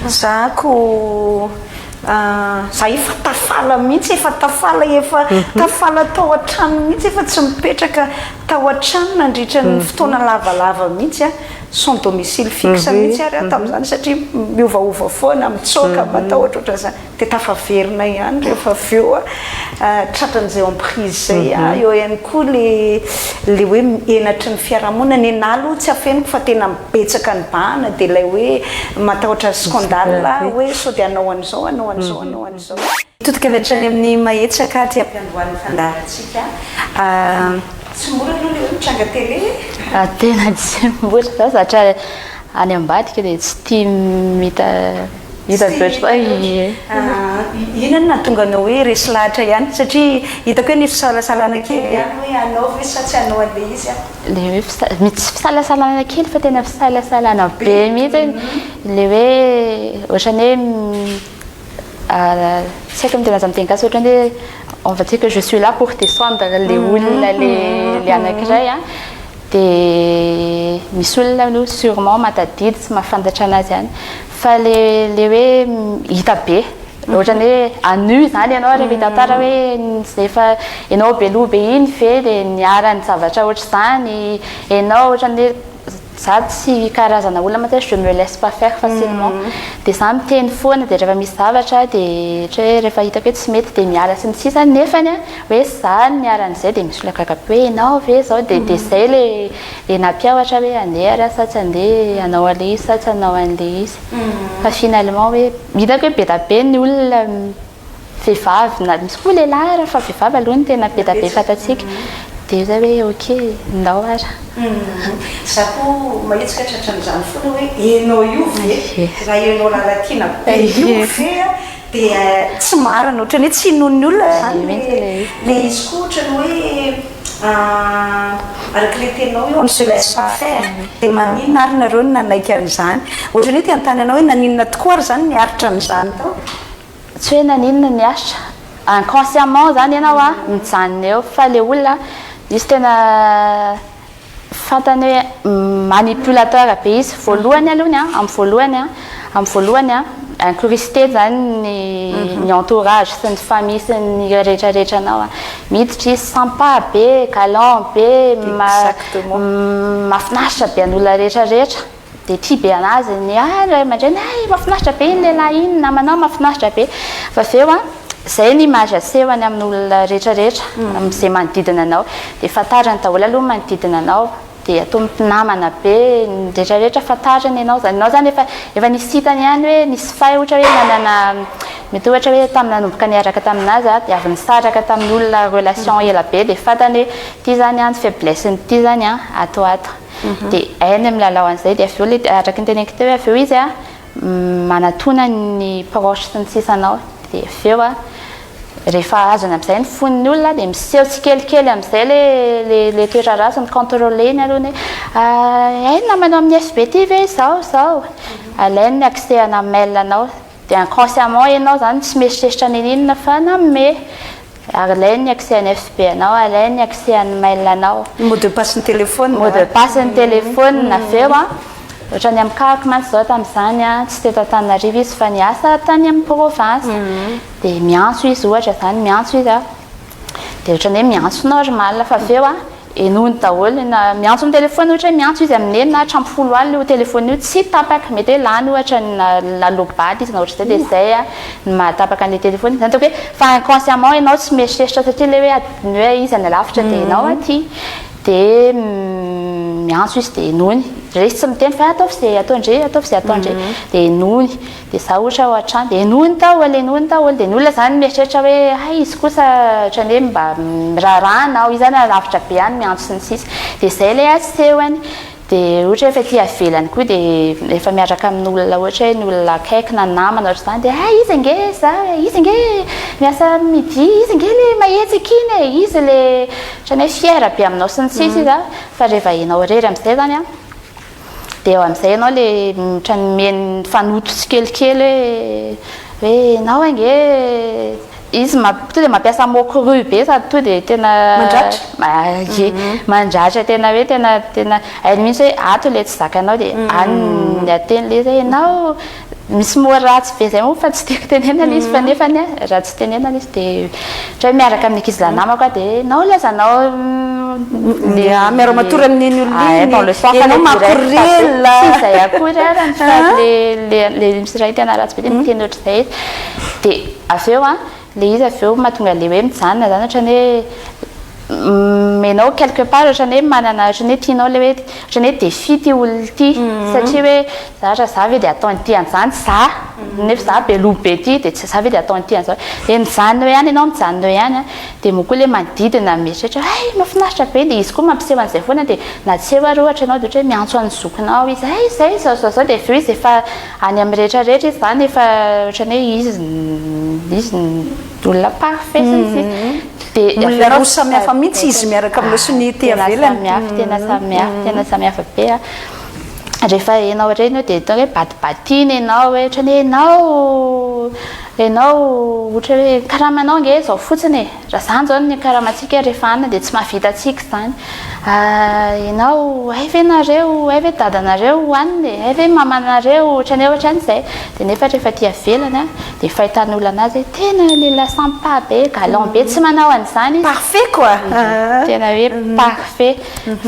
Za ko za efa tafala mihitsy, efa tafala, efa tafala tao an-trano mihitsy, efa tsy mipetraka tao an-trano nandritra ny fotoana lavalava mihitsy aho, sans domicile fixe mihitsy ary aho tamin'izany satria miovaova foana, mitsoaka, matahotra ohatran'izany. Dia tafaverina ihany rehefa avy eo tratran'izay emprise izay aho. Eo ihany koa le le hoe henatry ny fiarahamonina. Nenà aloha tsy afeniko fa tena betsaka ny bahana dia ilay hoe matahotra scandale hoe sao dia hanao an'izao, hanao an'izao, hanao an'izao. Hitodika avy hatrany amin'ny Mahetsaka aty am-piandohan'ny fandaharantsika. Tsy mora aloha ilay hoe mitranga télé e! Tena tsy mora. Za zatra any ambadika dia tsy tia mita Hita be ohatr'izay ie. Inona no nahatonga anao hoe resy lahatra ihany? Satria hitako hoe nisy fisalasalana kely ihany hoe hanao ve sa tsy hanao an'ilay izy aho. Ilay hoe fisa- tsy fisalasalana kely fa tena fisalasalana be mihitsy. Ilay hoe ohatran'ny hoe tsy haiko ny miteny azy amin'ny teny gasy ohatran'ny hoe on va dire que je suis là pour descendre ilay olona ilay anankiray an. Dia misy olona aloha surement mahatadidy sy mahafantatra anazy ihany fa le le hoe hita be ohatrany hoe à nu izany ianao rehefa hitantara hoe efa ianao be loha be iny ve dia niharan'ny zavatra ohatr'izany ianao ohatrany hoe za tsy karazana olona mantsy hoe je me laisse pas faire facilement dia za miteny foana dia rehefa misy zavatra dia ohatra hoe rehefa hitako hoe tsy mety dia miala sy ny sisa nefany an hoe za niharan'izay dia misy olona gaga be hoe ianao ve izao dia dia izay le le nampiahotra hoe handeha ary aho sa tsy handeha, hanao an'ilay izy sa tsy hanao an'ilay izy fa finalement hoe hitako hoe be dia be ny olona vehivavy na misy koa lehilahy ary fa vehivavy aloha no tena be dia be fantatsika dia zay hoe ok ndao ary. Za koa mahetsika tratran'izany foana hoe enao io ve raha enao Lalatiana be io ve dia tsy marina ohatran'ny hoe tsy inoan'ny olona izany le izy koa ohatran'ny hoe araka ilay teninao hoe on ne se laisse pas faire dia maninona ary nareo no nanaiky an'izany ohatran'ny hoe te hanontany anao hoe naninona tokoa ary izany niaritra an'izany tao. Tsy hoe naninona niaritra, inconsciemment zany ianao a mijanona eo fa le olona izy tena fantany hoe manipulateur be izy, voalohany alohany a, amin'ny voalohany a, amin'ny voalohany a incrusté zany ny ny entourage sy ny famille sy ny rehetra rehetra anao a, miditra izy sympa be, galant be, mahafinaritra be an'olona rehetra rehetra. Dia tia be anazy ny ahy ray aman-dreny, hay mahafinaritra be iny lehilahy iny, namanao mahafinaritra be. Fa avy eo an, izay ny image asehony amin'olona rehetra rehetra, amin'izay manodidina anao. Dia fantariny daholo aloha ny manodidina anao, dia atao mpinamana be, ny rehetra rehetra fantariny ianao izany. Ianao izany efa efa nisy hitany ihany hoe nisy fay ohatra hoe nanana, mety ohatra hoe tamin'ny nanomboka niaraka tamin'azy aho dia avy nisaraka tamin'ny olona relation ela be dia fantany hoe ity izany an, ny faiblesse-ny ity izany an, ato ho ato. Dia hainy ny milalao an'izay dia avy eo ilay araka ny teneniko teo hoe avy eo izy a manatona ny proche sy ny sisa anao dia avy eo a rehefa azony amin'izay ny fon'ny olona dia miseho tsikelikely amin'izay le le le toetra ratsy ny contrôler-ny aloha ny hoe hay namanao amin'ny FB ity ve izao izao alainy ny accès ana mail anao Dia inconsciemment ianao izany tsy mieritreritra n'inon'inona fa nanome. Ary alainy ny accès an'ny FB anao, alainy ny accès an'ny mail anao. Ny mot de passe ny téléphone. Mot de passe ny téléphone avy eo an. Ohatran'ny amin'ny cas-ko mantsy izao tamin'izany an, tsy teto Antananarivo izy fa niasa tany amin'ny province. Dia miantso izy ohatra izany, miantso izy an. Dia ohatran'ny hoe miantso normal fa avy eo an, henoiny daholo na miantso amin'ny téléphone ohatra hoe miantso izy amin'ny enina hatramin'ny folo alina io téléphone io tsy tapaka, mety hoe lany ohatra na lalobaty izy na ohatr'izay dia izay no mahatapaka an'ilay téléphone, izany ataoko hoe fa inconsciemment ianao tsy mieritreritra satria ilay hoe adiny hoe izy any alavitra dia ianao aty dia miantso izy dia henoiny, re izy tsy miteny fa ataovy izay ataon-dry, ataovy izay ataon-dry dia henoiny. Dia za ohatra ao an-trano dia henoiny daholo, henoiny daholo, dia ny olona izany mieritreritra hoe hay izy kosa ohatran'ny hoe mba miraharaha anao, izy izany lavitra be any miantso sy ny sisa. Dia izay ilay asehony. Dia ohatra hoe efa aty ivelany koa dia rehefa miaraka amin'olona ohatra hoe ny olona akaiky na namana ohatr'izany dia hay izy ange za, izy ange miasa midi, izy ange ilay mahetsika iny e, izy ilay ohatran'ny hoe fier be aminao sy ny sisa izy an, fa rehefa ianao irery amin'izay izany an, Dia eo amin'izay ianao ilay ohatran'ny omeny fanoto tsikelikely hoe hoe ianao ange izy tonga dia mampiasa mot cru be sady tonga dia tena Mandratra? Ie, mandratra tena hoe tena tena hainy mihitsy hoe ato ilay tsy zakanao dia any ny ateny ilay izy hoe ianao. Misy mot ratsy be zay moa fa tsy tiako tenenana izy fa nefany a raha tsy tenenana izy dia ohatra hoe miaraka amin'ny ankizy lahy namako aho dia enao ilazanao le miara-matory amin'iny olona iny, dans le sens ianao makorelina. Tsy izay akory ary fa le le le misy iray tena ratsy be dia miteny ohatr'izay izy. Dia avy eo an, le izy avy eo mahatonga le hoe mijanona zany ohatran'ny hoe Enao quelque part ohatran'ny hoe manana ohatran'ny hoe tianao ilay hoe ohatran'ny hoe défi ity olona ity satria hoe za raha za ve dia ataony ity an'izany za nefa za be loha be ity dia tsy za ve dia ataony ity an'izao dia mijanona eo ihany ianao mijanona eo ihany an dia moa koa ilay manodidina mieritreritra hoe hay mahafinaritra be dia izy koa mampiseho an'izay foana dia na tsy eo ary ohatra ianao dia ohatra hoe miantso an'ny zokinao izy hay izay izao izao izao dia avy eo izy efa any amin'ny rehetra rehetra izy izany efa ohatran'ny hoe izy izy olona parfait sy ny sisa Dia olona roa samy hafa mihitsy izy miaraka aminao sy ny ety ivelany. Tena samy hafa, tena samy hafa, tena samy hafa be a. Rehefa ianao ireny eo dia atao hoe batibatina ianao hoe ohatran'ny hoe ianao ianao ohatra hoe karamanao ange izao fotsiny e, raha izany izao ny karamantsika rehefa any dia tsy mahavita antsika izany. Ianao hay ve nareo, hay ve dadanareo hohanina e, hay ve mamanareo, ohatran'ny hoe ohatran'izay. Dia nefa rehefa aty ivelany a, Dia fahitan'ny olona anazy hoe tena lehilahy sympa be, galant be, tsy manao an'izany izy. Parfait quoi! Tena hoe parfait.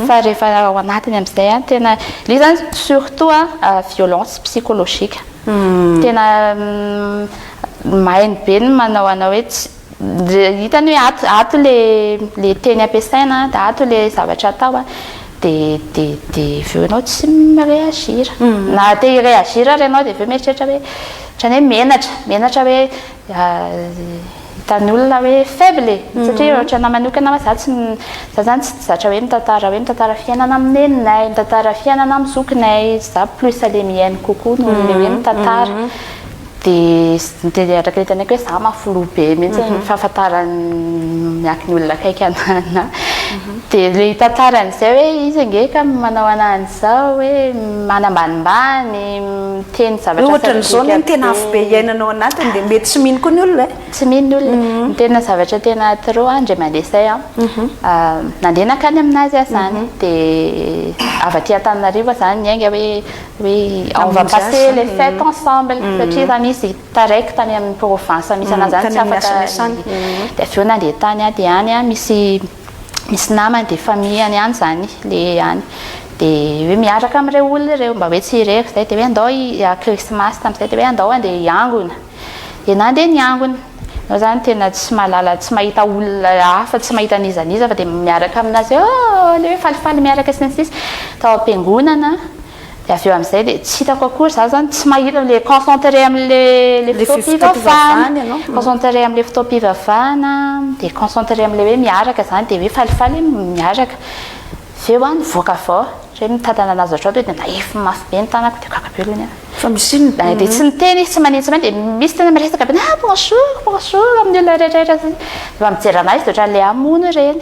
Fa rehefa ao anatiny amin'izay an, tena, ilay izy izany surtout an, violence psychologique. Tena mahaino be ny manao anao hoe tsy, hitany hoe ato, ato ilay ilay teny ampiasaina, dia ato ilay zavatra atao an, dia dia dia avy eo ianao tsy mi-réagir. Na te hi-réagir ary ianao dia avy eo mieritreritra hoe Ohatran'ny hoe menatra, menatra hoe hitan'ny olona hoe faible e! Satria ohatra anahy manokana hoa za tsy za zany tsy zatra hoe mitantara hoe mitantara fiainana amin'ny neninay, mitantara fiainana amin'ny zokinay, za plus le mihaino kokoa noho le hoe mitantara. Dia dia araka ny hitanay koa hoe za mafy loha be mihitsy ny fahafantaran'ny ny olona akaiky anahy. Dia le hitantara an'izay hoe izy ange ka manao anah an'izao hoe manambanimbany, miteny zavatra Hoe ohatran'izao anie ny tena afo be iainana ao anatiny dia mety tsy mino koa ny olona e. Tsy mino ny olona. Ny tena zavatra tena trop an, indray mandeha izay an, nandeha nankany aminazy aho izany, dia avy aty Antananarivo aho izany niainga hoe hoe on va passer les fêtes ensemble satria izany izy taraiky tany amin'ny province misy anazy any tsy afaka dia avy eo nandeha tany aho dia any misy misy namany dia famille-ny any izany le any dia hoe miaraka amin'ireo olona ireo mba hoe tsy irery izay dia hoe andao krismasy tamin'izay dia hoe andao andeha hiangona dia nandeha niangona ianao izany tena tsy mahalala tsy mahita olona hafa tsy mahita n'iza n'iza fa dia miaraka aminazy oh le hoe falifaly miaraka sy ny sisa tao am-piangonana Dia avy eo amin'izay dia tsy hitako akory za zany tsy mahita le concentré amin'le le fotoam-pivavahana, concentré amin'le fotoam-pivavahana, dia concentré amin'le hoe miaraka zany dia hoe falifaly hoe miaraka. Avy eo aho nivoaka avy ao, ohatra hoe mitantana anazy ohatr'izao dia nahefy mafy be ny tanako dia gaga be aloha ny ahy. Fa misy inona? Dia tsy niteny izy, tsy maninona tsy maninona dia misy tena miresaka be, ah bonjour, bonjour amin'ny olona rehetra rehetra, rehefa mijery anahy izy dia ohatran'ilay hamono ireny.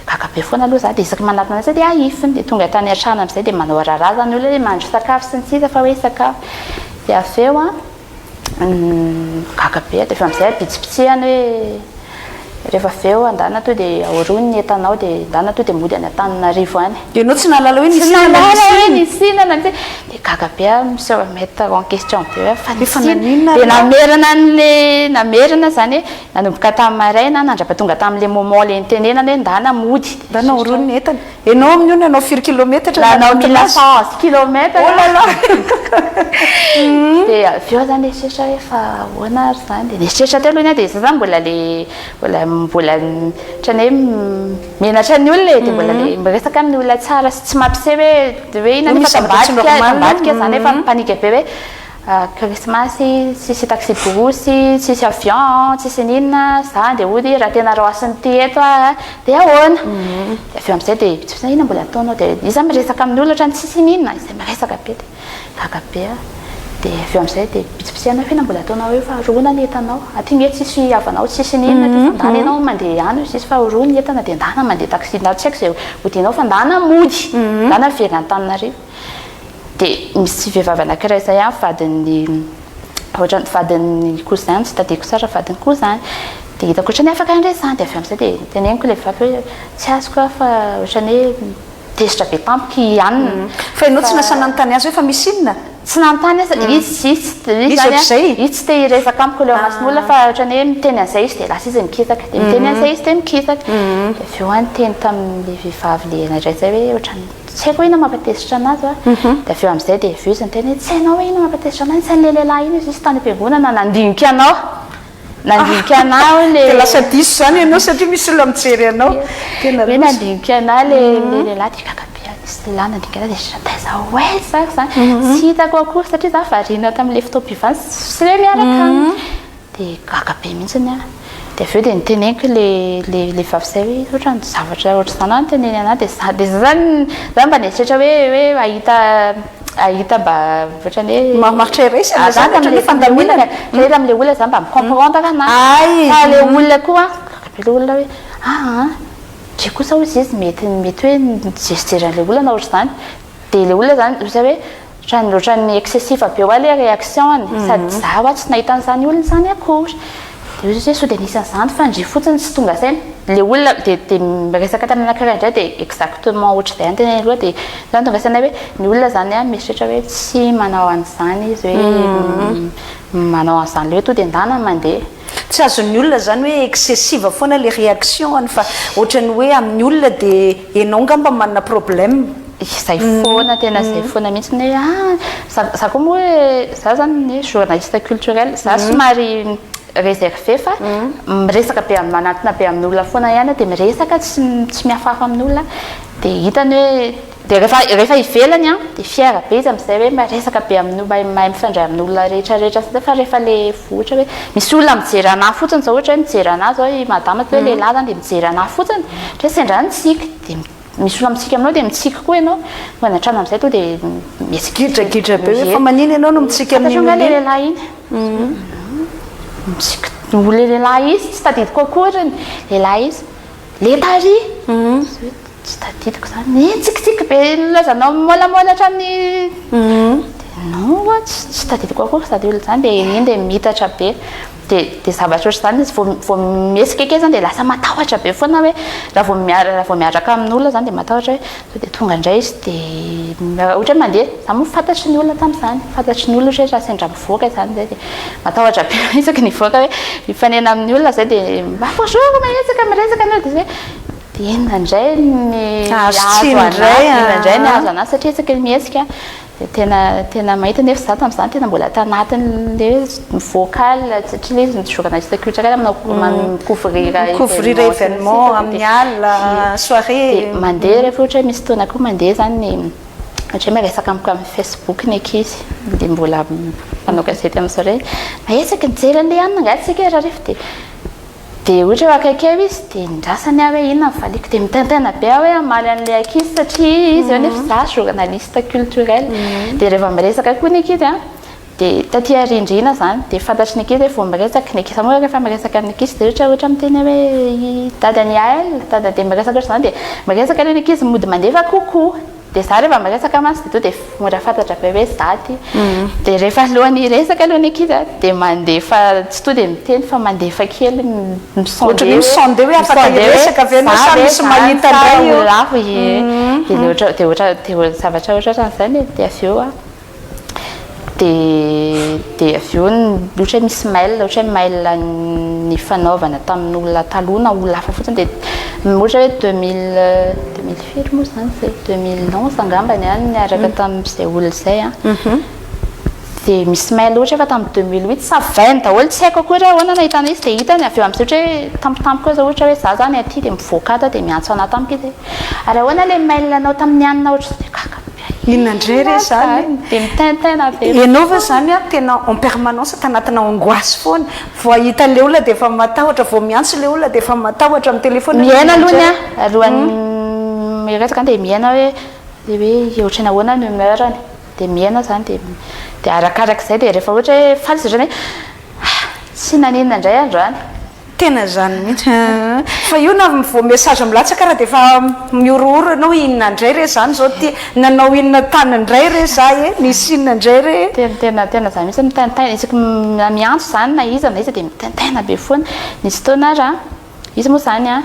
Dia gaga be foana aloha za, dia isaky ny manatona azy dia ahifiny, dia tonga tany an-trano amin'izay dia manao raharaha zany olona hoe mahandro sakafo sy ny sisa fa hoe sakafo. Dia avy eo an, gaga be aho, dia avy eo amin'izay bitsibitsihany hoe rehefa avy eo andana tonga dia ahoroany ny entanao dia andana tonga dia mody any Antananarivo any. Ianao tsy nahalala hoe nisy inona na nisy inona? Tsy nahalala hoe nisy inona na nisy inona. Dia gaga be aho, mi se remettre en question be hoe fa nisy inona? Dia namerina an'ilay, namerina izany hoe Nanomboka tamin'ny maraina nandrapa-tonga tamin'ilay moment ilay nitenenana hoe ndana mody. Ndana horohoro ny entana. Ianao amin'io nanao firy kilometatra Nanao mille cent kilomètre. Oh là là! Dia avy eo za nieritreritra hoe fa ahoana ary izany? Dia nieritreritra teo aloha ny ahy dia za zany mbola le mbola mbola ohatran'ny hoe menatra ny olona e, dia mbola le miresaka amin'ny olona tsara sy tsy mampiseho hoe hoe inona nefa Misy zavatra tsy tambadika normal. tambadika zany efa mi-panique be hoe Krismasy, tsisy taxi-brousse, tsisy avion, tsisy n'inona, za andeha hody, raha tena roasin'ity eto aho dia ahoana? Dia avy eo amin'izay dia tsy hoe inona mbola ataonao, dia iza miresaka amin'ny olona ohatran'ny tsisy n'inona, izay miresaka be dia gaga be aho, dia avy eo amin'izay dia bitsibitsihana hoe inona mbola ataonao eo fa roa ny entanao, aty nge tsisy havanao, tsisy n'inona aty fa ndana ianao mandeha any hoy izy fa roa ny entana dia ndana mandeha taxi, ndana tsy haiko izay hodianao fa ndana mody, ndana miverina Antananarivo. Dia misy vehivavy anankiray izay an, vadin'ny ohatran'ny vadin'ny cousin, tsy tadidiko tsara vadin'ny cousin. Dia hitako ohatran'ny afaka niresahana, dia avy eo amin'izay dia teneniko ilay vehivavy hoe tsy azoko aho fa ohatran'ny hoe tezitra be tampoka i anona. Fa ianao tsy nasaina nanontany azy hoe fa misy inona? Tsy nanontany aho, izy izy Izy zany an, ohatr'izay? izy tsy te hiresaka amiko leo imason'olona fa ohatran'ny hoe miteny an'izay izy dia lasa izy mikisaka, dia miteny an'izay izy dia mikisaka. Dia avy eo aho niteny tamin'ilay vehivavy ilay anankiray izay hoe ohatran'ny tsy haiko hoe inona mampatezitra an'azy an, dia avy eo amin'izay dia avy eo izy niteny hoe tsy hainao hoe inona mampatezitra an'ahy, tsy hain'ilay lehilahy iny izy, izy tany am-piangonana nandinika anao. Nandinika anah hono le. Dia lasa diso izany ianao satria misy olona mijery anao. Tena Hoe loza. nandinika anah le le lehilahy dia gaga be aho, nisy lehilahy nandinika anah dia za taiza ho aiza zany zany. Tsy hitako akory satria za variana tamin'le fotoam-pivahana sy hoe miaraka aminy. Dia gaga be mihitsiny aho. Dia avy eo dia noteneniko le le le vehivavy izay hoe ohatran'ny zavatra ohatr'izany no teneniny anah dia za dia za zany za mba nieritreritra hoe hoe hahita Hahita mba ohatrany hoe. Marimaritra iraisana zany ohatrany hoe fandaminana. Ohatra hoe amin'ilay olona zany mba mi-comprendre ana. Hay! Fa ilay olona koa, gaga be ilay olona hoe aa ndry kosa hozy izy mety mety hoe nijerijery an'ilay olona na ohatr'izany. Dia ilay olona zany ohatra hoe ohatrany ohatrany excessif be hoa ilay réaction-ny. Sady za hoa tsy nahita an'izany olona izany akory. Dia hoy izy hoe sao dia nisy an'izany fa ndry fotsiny tsy tonga saina. Ilay olona dia dia miresaka tamin'ny anankiray indray dia exactement ohatr'izay ihany teneniny aloha dia izany tonga saina hoe ny olona izany an mieritreritra hoe tsy manao an'izany izy hoe manao an'izany ilay hoe tonga dia ndana mandeha. Tsy azon'ny olona izany hoe excessive foana ilay réaction-ny fa ohatran'ny hoe amin'ny olona dia ianao angamba manana problème. Izay foana, tena izay foana mihitsy hoe ah, za za koa moa hoe za zany journaliste culturel, za somary réservé fa miresaka be manantona be amin'olona foana ihany aho dia miresaka tsy tsy mihafahafa amin'olona dia hitany hoe dia rehefa rehefa ivelany an dia fier be izy amin'izay hoe miresaka be amin'olona mahay mahay mifandray amin'olona rehetra rehetra fa rehefa le ohatra hoe misy olona mijery anah fotsiny zao ohatra hoe mijery anah zao i madama hoe lehilahy zany dia mijery anah fotsiny ohatra hoe sendra nitsiky dia Misy olona mitsiky aminao dia mitsiky koa ianao, fa any an-trano amin'izay tonga dia mihetsiketsika. Gidragidra be hoe fa manina ianao no mitsiky amin'iny olona iny? Fantatrao angaha ilay lehilahy iny? Mitsiky, ilay lehilahy izy, tsy tadidiko akory ny lehilahy izy. Ilay tary! Tsy tadidiko izany. Nitsikitsiky be nilazanao mimaolamôla hatramin'ny. Dia non hoa, tsy tadidiko akory izany olona izany, dia iny dia miitatra be. Dia dia zavatra ohatr'izany izy vao vao mihetsika kely zany dia lasa matahotra be foana hoe raha vao miara raha vao miaraka amin'olona zany dia matahotra hoe sao dia tonga indray izy dia ohatra hoe mandeha, za moa fantatry ny olona tamin'izany, fantatry ny olona ohatra hoe raha sendra mivoaka izany zay dia matahotra be isaky ny hivoaka hoe mifanena amin'ny olona zay dia mba bonjour mahetsika miresaka ny olona dia zay hoe dia inona indray ny Azo azo tsiny anà, indray inona indray ny an. azo anà satria isaky ny mihetsika Dia tena tena mahita nefa za tamin'izany tena mbola tanatin'le hoe vocal satria le izy ny journaliste culturel manao mi-couvrir Mi-couvrir événement amin'ny alina, soirée. Dia mandeha rehefa ohatra hoe misy fotoana koa mandeha zany ny ohatra hoe miresaka amiko amin'ny Facebook ny ankizy dia mbola mpanao gazety amin'izao hoe mahetsika nijery an'ilay anona angaha tsika Rarivo dia Dia ohatra hoe akaiky eo izy dia ndrasany aho hoe inona ny valiako dia mitaintaina be aho hoe hamaly an'ilay ankizy satria izy eo nefa izaho journaliste culturel. Dia rehefa miresaka koa ny ankizy an, dia taty aoriandriana izany dia fantatry ny ankizy hoe vao miresaka ny ankizy, izaho moa rehefa miresaka amin'ny ankizy dia ohatra ohatra miteny aho hoe i dadan'i Yael, dada dia miresaka ohatr'izany dia miresaka ilay ankizy mody mandefa coucou. Dia za rehefa miresaka mantsy dia tonga dia mora fantatra be hoe za ity. Dia rehefa alohan'ny hiresaka aloha ny ankizy a, dia mandefa, tsy tonga dia miteny fa mandefa kely mi-sonder Ohatran'ny hoe mi-sonder hoe afaka hiresaka ve ianao sa misy mahita indray eo. Olona hafa ie. Dia ohatra dia ohatra dia zavatra ohatrohatran'izany e. Dia avy eo a, Dia dia avy eo ohatra hoe misy mail, ohatra hoe mail nifanaovana tamin'olona taloha na olona hafa fotsiny dia ohatra hoe 2000, 2000 firy moa izany izay, 2011 angambany aho niaraka tamin'izay olona izay an. Dia misy mail ohatra efa tamin'ny 2008, savainy daholo, tsy haiko akory hoe ahoana nahitana izy, dia hitany avy eo amin'izay ohatra hoe tampotampoka eo izao ohatra hoe izaho izany aty dia mivoaka ato aho dia miantso anà tampoka izy hoe ary ahoana ilay mail nao tamin'ny anona ohatr'izao, dia gaga be. Inona indray re zany e? Dia mitaintaina be. Ianao ve zany an tena en permanence tanatina angoisse foana, vao hahita an'ilay olona dia efa matahotra, vao miantso ilay olona dia efa matahotra amin'ny téléphone Miaina aloha ny ahy, alohan'ny miresaka dia miaina hoe hoe ohatran'ny ahoana ny humeur-ny, dia miaina zany dia dia arakarak'izay dia rehefa ohatra hoe faly izy ohatran'ny hoe ah tsy naninona indray androany. Tena izany mihitsy an! Fa io na vao message milatsaka ara dia efa mihorohoro ianao inona indray re izany izao ity, nanao inona tany indray re za e, nisy inona indray re e. Tena tena tena izany mihitsy mitaintaina isaky na miantso izany na iza na iza dia mitaintaina be foana. Nisy fotoana ary an, izy moa izany an.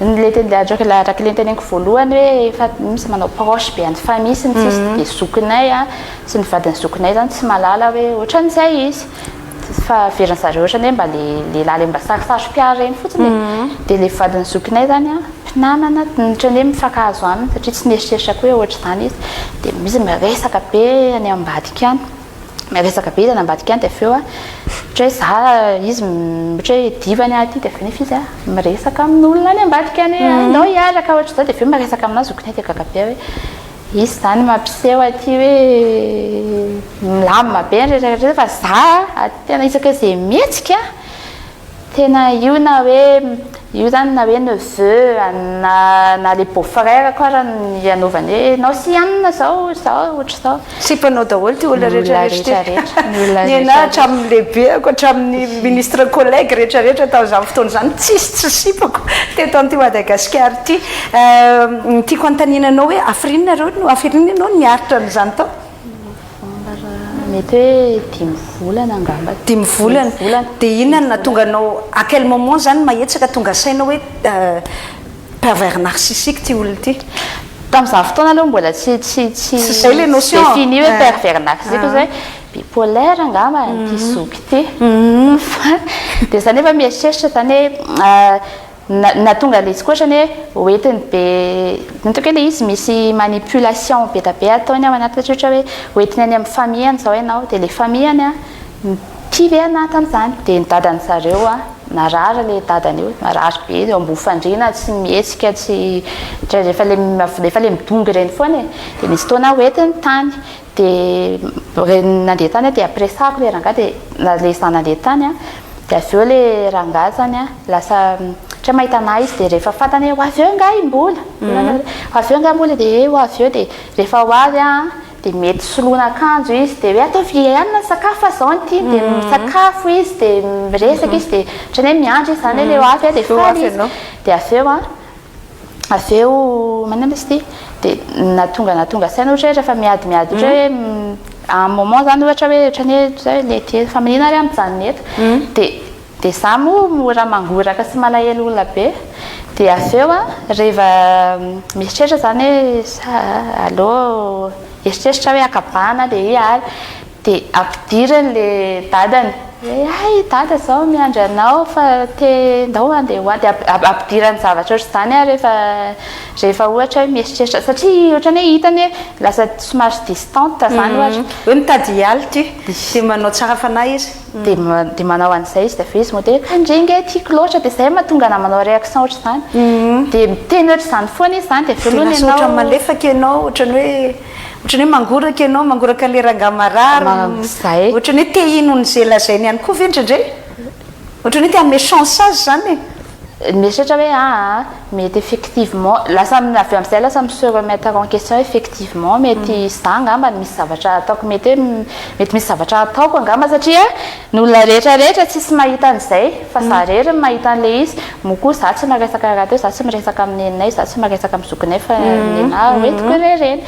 Le teny araka le teneniko voalohany hoe efa misy manao proche be any famille sy ny sisa, dia zokinay a sy ny vadin'ny zokinay zany tsy mahalala hoe ohatran'izay izy, fa veriny zareo ohatrany hoe mba le lehilahy le mba sarosaro-piaro reny fotsiny e. Dia le vadin'ny zokinay zany a mpinamana, ohatrany hoe mifankahazo aminy satria tsy nieritreritra koa hoe ohatr'izany izy. Dia izy miresaka be any ambadika any, miresaka be izy any ambadika any, dia avy eo a ohatra hoe za izy ohatra hoe divany aho aty, dia avy eo nefa izy a miresaka amin'olona any ambadika any hoe andao hiaraka ohatr'izao, dia avy eo miresaka aminahy zokinay, dia gaga be aho hoe izy zany mampiseho aty hoe milamina be ny rehetra rehetra, fa za tena isaky izay mihetsika tena io na hoe io zany na hoe neveu na le beau frère ko ara ny anaovany hoe nao sy anona zao zao ohatr'izao. Sipanao daholo ty olona Ny olona rehetra rehetra ty. rehetra rehetra, ny olona Ny rehetra anahy rehetra. hatramin'ny lehibeko, hatramin'ny ministre collègue rehetra rehetra tamin'izany fotoana izany tsisy tsy sipako teto amin'ity Madagasikara ity. Ny tiako hanontaniana anao hoe hafiriana nareo no hafiriana ianao no niaritra an'izany tao? Mety hoe 5 volana angamba. 5 volana. 5 volana. Dia inona no nahatonga anao, à quel moment zany mahetsaka tonga saina hoe pervers narcissique ty olona ity? Tamin'izany fotoana aloha mbola tsy tsy tsy Tsy zay le notion. défini hoe pervers narcissique zay, bipolaire angamba ity zoky ity. Fa dia za nefa mieritreritra zany hoe nahatonga le izy koa ohatrany hoe hoentiny be, ny ataoko hoe le izy misy manipulation be dia be ataony ao anaty, satria ohatra hoe hoentiny any amin'ny famille-ny zao ianao, dia le famille-ny a tia be anahy tamin'izany, dia ny dadany zareo a narary le dadany io, narary be eo ambony fandriana, tsy mihetsika, tsy rehefa le rehefa le midongy ireny foana e. Dia nisy fotoana hoentiny tany, dia nandeha tany aho, dia ampiresahako le rangahy, dia na le izaho nandeha tany a, dia avy eo le rangahy zany a lasa ohatra mahita anahy izy, dia rehefa fantany hoe ho avy eo angaha i Mbola, ho avy eo angaha Mbola, dia ho avy eo, dia rehefa ho avy a dia mety soloina akanjo izy, dia hoe ataovy hanina ny sakafo fa zao no tiany, dia misakafo izy, dia miresaka izy, dia ohatrany hoe miandry izy zany hoe le ho avy a, dia faly izy. Dia avy eo a avy eo manina izy ity, dia nahatonga saina ohatra hoe rehefa miady miady ohatra hoe à un moment zany ohatra hoe ohatrany hoe zay le ty fa manina ary aho mijanona eto, dia za moa mora mangoraka sy malahelo olona be, dia avy eo a rehefa mieritreritra zany hoe sa aleo eritreritra hoe akabana dia hiala, dia ampidiriny le dadany hoe ay dada zao miandry anao fa te ndao andeha ho any, dia ampidirany zavatra ohatr'izany aho rehefa ohatra hoe mieritreritra, satria ohatrany hoe hitany hoe lasa somary distante zany ohatra hoe mitady hiala ty, dia manao tsara fanahy izy, dia manao an'izay izy, dia avy eo izy moa dia hoe kandringa e tiako loatra, dia izay mahatonga anahy manao réaction ohatr'izany, dia miteny ohatr'izany foana izy zany, dia avy eo aloha lasa ohatra malefaka ianao, ohatrany hoe mangoraka ianao, mangoraka le rangahy marary, Zay. Ohatrany hoe te hino n'izay lazainy ihany koa ve indraindray, ohatrany hoe te hanome chance azy zany e? Mieritreritra hoe mety effectivement lasa avy amin'izay lasa mi-se remettre en question, effectivement mety za angamba misy zavatra ataoko, mety hoe mety misy zavatra ataoko angamba, satria ny olona rehetra rehetra tsisy mahita an'izay fa za rery no mahita an'le izy. Moa koa za tsy miresaka rahateo, za tsy miresaka amin'ny neninay, za tsy miresaka amin'ny zokinay, fa nenahy hoentiko ireny,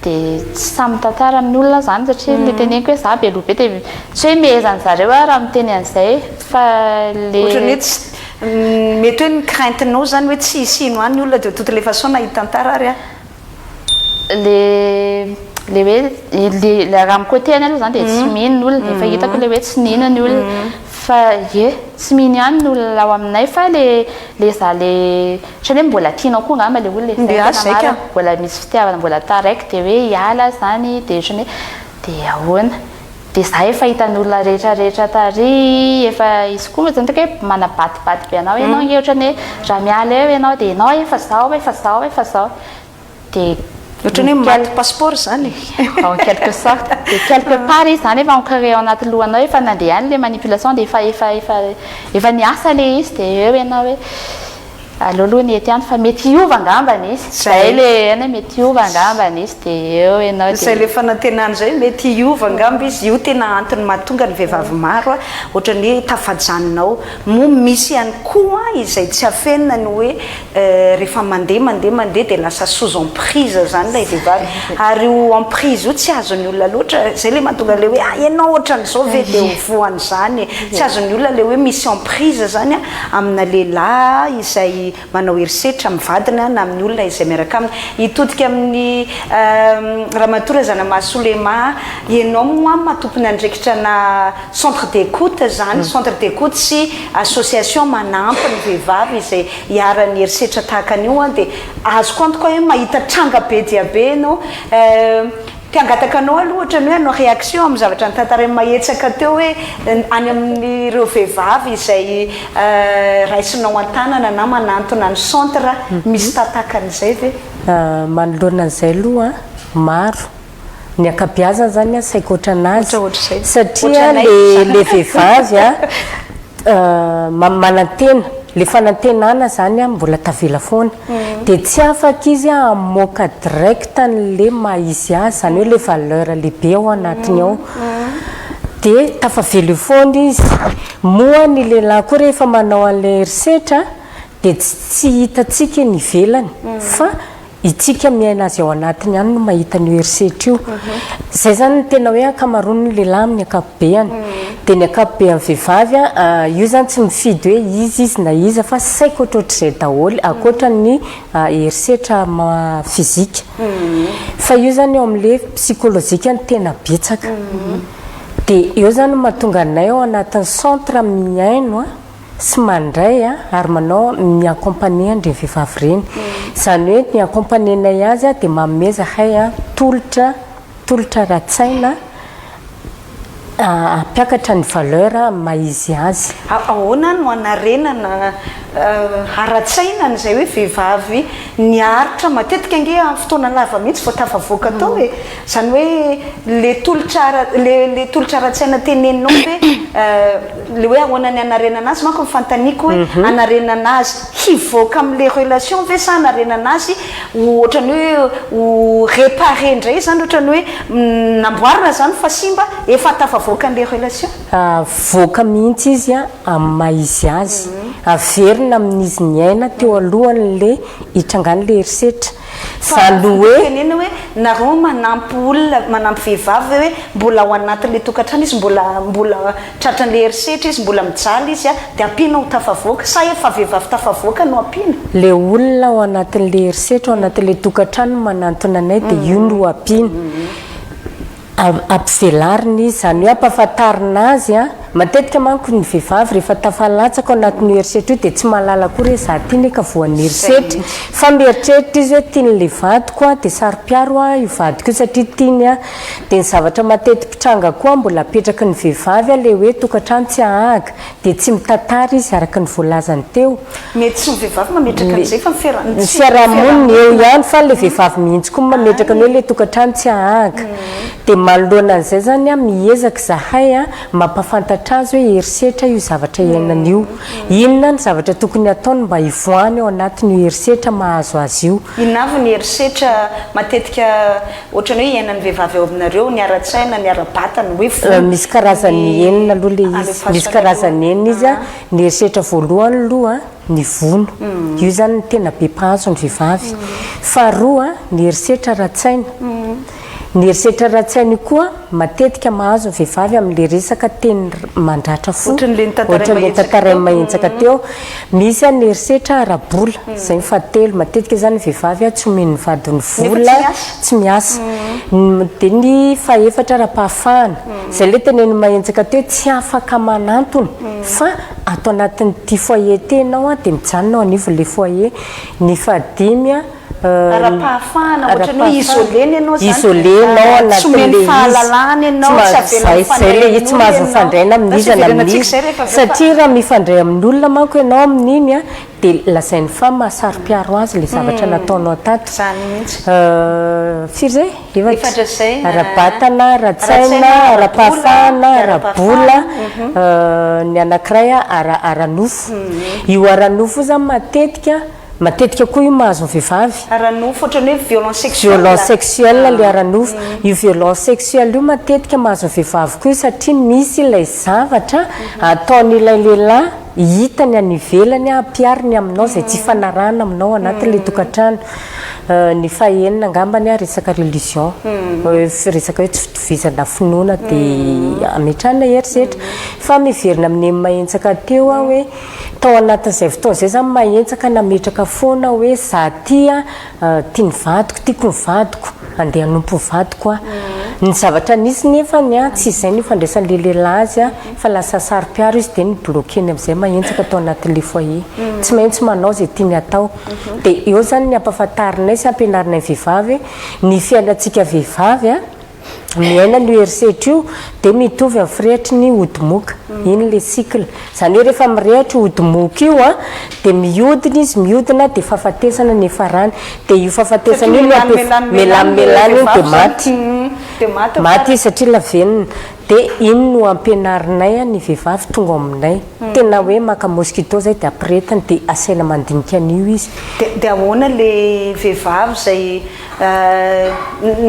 dia tsy samy mitantara amin'ny olona zany, satria le teneniko hoe za be loha be, dia tsy hoe mehezany zareo aho raha miteny an'izay, fa le Ohatrany hoe tsy mety hoe ny crainte-nao zany hoe tsy hisy hino any olona, de toutes les façons na hitantara ary aho. Le hoe le raha amin'ny côté any aloha zany dia tsy mino ny olona, efa hitako le hoe tsy nino ny olona, fa ye tsy mino ihany ny olona ao aminay, fa le za le ohatrany hoe mbola tianao koa angamba le olona e, zay Dia tena zay ka. marina, mbola misy fitiavana mbola taraiky, dia hoe hiala zany, dia ohatrany hoe dia ahoana, dia za efa hitan'olona rehetra rehetra tary, efa izy koa moa zany ataoko hoe manabatibaty be anao ianao nge, ohatrany hoe raha miala eo ianao dia ianao efa zao, efa zao, efa zao, dia Ohatrany hoe maty passeport zany. En quelque sorte, dia quelque part izy zany efa ancré ao anaty lohanao, efa nandeha any le manipulation, dia efa efa efa efa niasa le izy, dia eo ianao hoe aleo aloha ny ety ihany fa mety hiova angambany izy, zay le any hoe mety hiova angambany izy, dia eo ianao. Zay le fanantenana zay, mety hiova angamba izy io, tena antony mahatonga ny vehivavy maro a ohatrany hoe tafajanona ao. Moa misy ihany koa izay tsy afenina ny hoe rehefa mandeha mandeha mandeha dia lasa sous emprise zany ilay vehivavy, ary io emprise io tsy azon'ny olona loatra, zay le mahatonga le hoe ah ianao ohatran'izao ve dia ho voan'izany e, tsy azon'ny olona le hoe misy emprise zany a amina lehilahy izay. izay manao herisetra amin'ny vadiny na amin'ny olona izay miaraka aminy. Hitodika amin'ny Ramatoa Razanamahasoa Lema, ianao moa maha tompon'andraikitra na centre d'écoute izany, centre d'écoute sy association manampy ny vehivavy izay iharan'ny herisetra tahaka an'io dia azoko antoka hoe mahita tranga be dia be ianao. Te hangataka anao aloha ohatran'ny hoe hanao réaction amin'ny zavatra notantarain'i Mahetsaka teo hoe any amin'ireo vehivavy izay raisinao an-tanana na manantona ny centre, misy tataka an'izay ve? Manoloana an'izay aloha, maro, ny ankabeazany izany saika ohatran'azy, satria le vehivavy manantena, le fanantenana zany mbola tavela foana, de tsy afaka izy hamoaka direct an'le maha izy azy, zany hoe le valeur lehibe ao anatiny ao, de tafavela eo foana izy, moa ny lehilahy koa rehefa manao an'le herisetra de tsy hitantsika eny ivelany fa Itsika miaina azy ao anatiny ihany no mahita an'io herisetra io. Izay izany no tena hoe ankamaroan'ny lehilahy amin'ny ankapobeany. Dia ny ankapobean'ny vehivavy, io izany tsy mifidy hoe iza izy na iza fa saika ohatrohatr'izay daholo ankoatra ny herisetra physique. Fa io izany eo amin'ilay psychologique no tena betsaka. Dia eo izany no mahatonga anay ao anatin'ny centre mihaino sy mandray ary manao mi-accompagner an'ireny vehivavy ireny. Izany hoe ny accompagner-nay azy dia manome zahay tolotra, tolotra ara-tsaina hampiakatra ny valeur maha izy azy. Ahoana no hanarenana ara-tsaina an'izay hoe vehivavy niaritra matetika ange amin'ny fotoana lava mihitsy vao tafavoaka tao e! Izany hoe le tolotra ara le le tolotra ara-tsaina teneninao ve le hoe ahoana ny hanarenana azy manko ny fanontaniako hoe hanarenana azy hivoaka amin'le relation ve sa hanarenana azy ho ohatran'ny hoe ho réparer indray izany ohatran'ny hoe namboarina izany fa simba efa tafavoaka an'le relation? Avoaka mihitsy izy amin'ny maha izy azy, averina amin'izy niaina teo alohan'le hitrangan'le herisetra. Fa Zany azoko hoe. tenenina hoe nareo manampy olona, manampy vehivavy ve hoe mbola ao anatin'le tokantrano izy, mbola mbola tratran'le herisetra izy, mbola mijaly izy dia ampiana ho tafavoaka sa efa vehivavy tafavoaka no ampiana? Le olona ao anatin'le herisetra, ao anatin'le tokantrano no manantona anay dia io no ampiana. Ampivelarina izy, izany hoe ampahafantarina azy an, matetika manko ny vehivavy rehefa tafalatsaka ao anatin'io herisetra io dia tsy mahalala akory hoe za ty ne ka voan'ny herisetra, fa mieritreritra izy hoe tian'ilay vadiko aho dia saro-piaro aho io vadiko io satria tiany aho, dia ny zavatra mateti-pitranga koa mbola apetraky ny vehivavy ilay hoe tokantrano tsy hahaga, dia tsy mitantara izy araka ny voalazany teo. Mety tsy ny vehivavy mametraka an'izay fa ny fiara- ny fiarahamonina eo ihany fa ilay vehivavy mihitsy koa mametraka ny hoe ilay tokantrano tsy hahaga. Dia manoloana an'izay izany an, miezaka izahay an, mampahafantatra azy hoe herisetra io zavatra iainany io. Inona ny zavatra tokony hataony mba hivoahany ao anatin'io herisetra mahazo azy io. Inona avy ny herisetra matetika ohatran'ny hoe iainan'ny vehivavy ao aminareo, ny ara-tsaina, ny ara-batana, hoe vono, Misy karazany ny enina aloha ilay izy. alefaso Misy any aloha. karazany enina izy an. Ny herisetra voalohany aloha ny vono. Io izany no tena be mpahazo ny vehivavy. Faharoa ny herisetra ara-tsaina. Ny herisetra ara-tsaina io koa matetika mahazo ny vehivavy amin'ilay resaka teny mandratra fo. Ohatran'ilay Ohatran'ilay notantarain'i notantarain'i Mahentsaka Mahentsaka teo. teo. Misy ny herisetra ara-bola, izay ny fahatelo. Matetika izany ny vehivavy tsy omen'ny vadiny Nefa tsy vola, miasa. tsy miasa. Dia ny fahefatra ara-pahafahana. Izay ilay tenenin'i Mahentsaka teo hoe tsy afaka manantona fa ato anatin'ity foyer ity ianao dia mijanona ao anivon'ilay foyer. Ny fahadimy a. Ara-pahafahana, ohatran'ny hoe isolena ianao izany. Isolena ao Tsy omeny anatin'ilay izy. fahalalahana ianao, tsy avela Izay mifandray ilay izy, tsy amin'olona mahazo ianao. mifandray na amin'iza na Lasa iverenantsika amin'iza. izay rehefa avy eo fa. Satria raha mifandray amin'olona manko ianao amin'iny a, Dia lazainy fa maha saro-piaro azy ilay zavatra nataonao tato. Izany mihitsy. Firy izay? Efatra. Efatra izay. Ara-batana, ara-tsaina, ara-pahafahana, ara-bola, ny anankiray ara-nofo. Io ara-nofo io izany matetika, matetika koa io mahazo ny vehivavy. Ara-nofo ohatran'ny hoe violence sexuelle. Violence sexuelle ilay ara-nofo. Io violence sexuelle io matetika mahazo ny vehivavy koa io satria misy ilay zavatra ataon'ilay lehilahy. hitany any ivelany a, ampihariny aminao izay tsy ifanarahana aminao anatin'ilay tokantrano. Ny fahenina angambany a, resaka religion, resaka hoe tsy fitovizana finoana dia ametrahana herisetra. Fa miverina amin'ny Mahentsaka teo aho hoe tao anatin'izay fotoana izay zany Mahentsaka nametraka foana hoe za ty a, tia ny vadiko, tiako ny vadiko, andeha hanompo ny vadiko aho. Ny zavatra nisy nefany a, tsy izay no ifandraisan'ilay lehilahy azy a, fa lasa saro-piaro izy dia ni-bloquer-ny amin'izay Mahentsaka tao anatin'ilay foyer. Tsy maintsy manao izay tiany hatao. Dia eo izany ny ampahafantarinay sy ampianarinay ny vehivavy hoe ny fiainantsika vehivavy a, miaina an'io herisetra io dia mitovy amin'ny firehatry ny odimoka. Iny ilay cycle. Izany hoe rehefa mirehatra io odimoka io a, dia mihodina izy, mihodina dia fahafatesana ny hiafarany. Dia io fahafatesana io no ampiaf- melany melany iny dia maty. Maty izy satria lavenona. Dia iny no ampianarinay ny vehivavy tonga ao aminay. Tena hoe maka mosquito zay dia ampiretiny dia asaina mandinika an'io izy. Dia ahoana le vehivavy izay